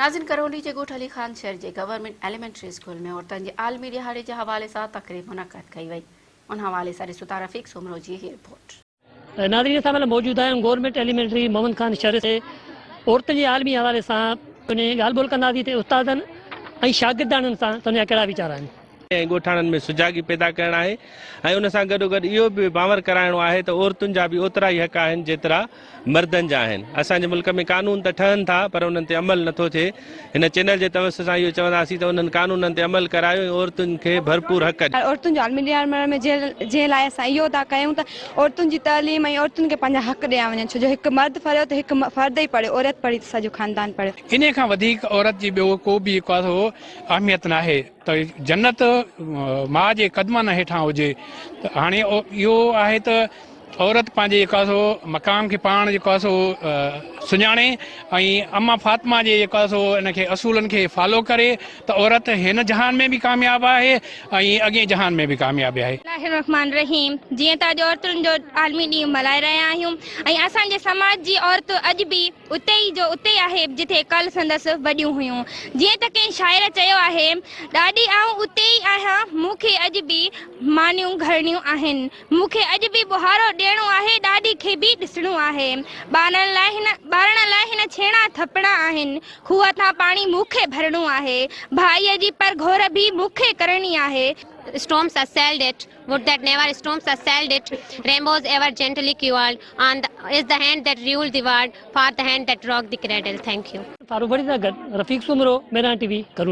ناظرين ڪرونڊي جي ڳوٺ علي خان شهر جي گورنمينٽ ايليمينٽري اسڪول ۾ عورتن جي عالمي ڏهاڙي جي حوالي سان تقريب منعقد ڪئي وئي ان حوالي سان ڏسو ٿا رفيق سومرو جي هي رپورٽ. ناظرين اسان مهل موجود آهيون گورنمينٽ ايليمينٽري محمد خان شھر تي عورتن جي عالمي حوالي سان انهي ڳالهه ٻولهه ڪنداسين ته استادن ۽ شاگردياڻين سان تنهنجا ڪهڙا ويچار آهن. ۽ ڳوٺاڻن ۾ سجاڳي پيدا ڪرڻ آهي ۽ ان سان گڏوگڏ اهو به باور ڪرائڻو آهي ته عورتن جا به اوترا ئي حق آهن جيترا مردن جا آهن. اسان جي ملڪ ۾ قانون ته ٺهن ٿا پر انهن تي عمل نٿو ٿئي. هن چينل جي توسط سان اهو چونداسين ته انهن قانونن تي عمل ڪرايو ۽ عورتن کي ڀرپور حق ڏيو. عورتن جو عالمي ڏهاڙ ملهائڻ ۾ جنهن لاء اسان اهو ٿا ڪيون ته عورتن جي تعليم ۽ عورتن کي پنهنجا حق ڏيا وڃن ڇو جو هڪ مرد پڙهيو ته هڪ فرد ئي پڙهيو عورت پڙهي ته سڄو خاندان پڙهيو. انهي کان وڌيڪ عورت جي ٻيو ڪو به اهميت ناهي. ته جنت ماء جي قدمن هيٺان هجي ته هاڻي اهو آهي ته عورت پنهنجي جيڪو آهي سو مقام کي پاڻ جيڪو آهي سو سڃاڻي ۽ اما فاطمه جي جيڪو آهي سو ان کي اصولن کي فالو ڪري ته عورت هن جهان ۾ به ڪامياب آهي ۽ اڳئين جهان ۾ به ڪامياب آهي. الله الرحمٰن الرحيم جيئن ته اڄ عورتن جو عالمي ڏينهن ملهائي رهيا آهيون ۽ اسان جي سماج جي عورت اڄ به اتي ئي جو اتي آهي جتي ڪالهه سندس وڏيون هيون. جيئن ته ڪنهن شاعر چيو آهي، ڏاڏي آئون اتي ئي آهيان، مون کي اڄ به مانيون گهڙڻيون آهن، مون کي اڄ به ٻهارو ڏيڻو آهي، ڏاڏي کي به ڏسڻو آهي، ٻارڻ لاء هن ٻارڻ لاء هن ڇيڻا ٿڦڻا آهن، کوهه تان پاڻي مون کي ڀرڻو آهي، ڀائيء جي پرگهور به مون کي ڪرڻي آهي. Storms assailed it, Would that never storms assailed it, Rainbows ever gently quailed, On the is the hand that ruled the world, For the hand that rocked the cradle. Thank you. Farooq Bhatti سان گڏ رفيق سومرو، ميران ٽي V, Karoondi.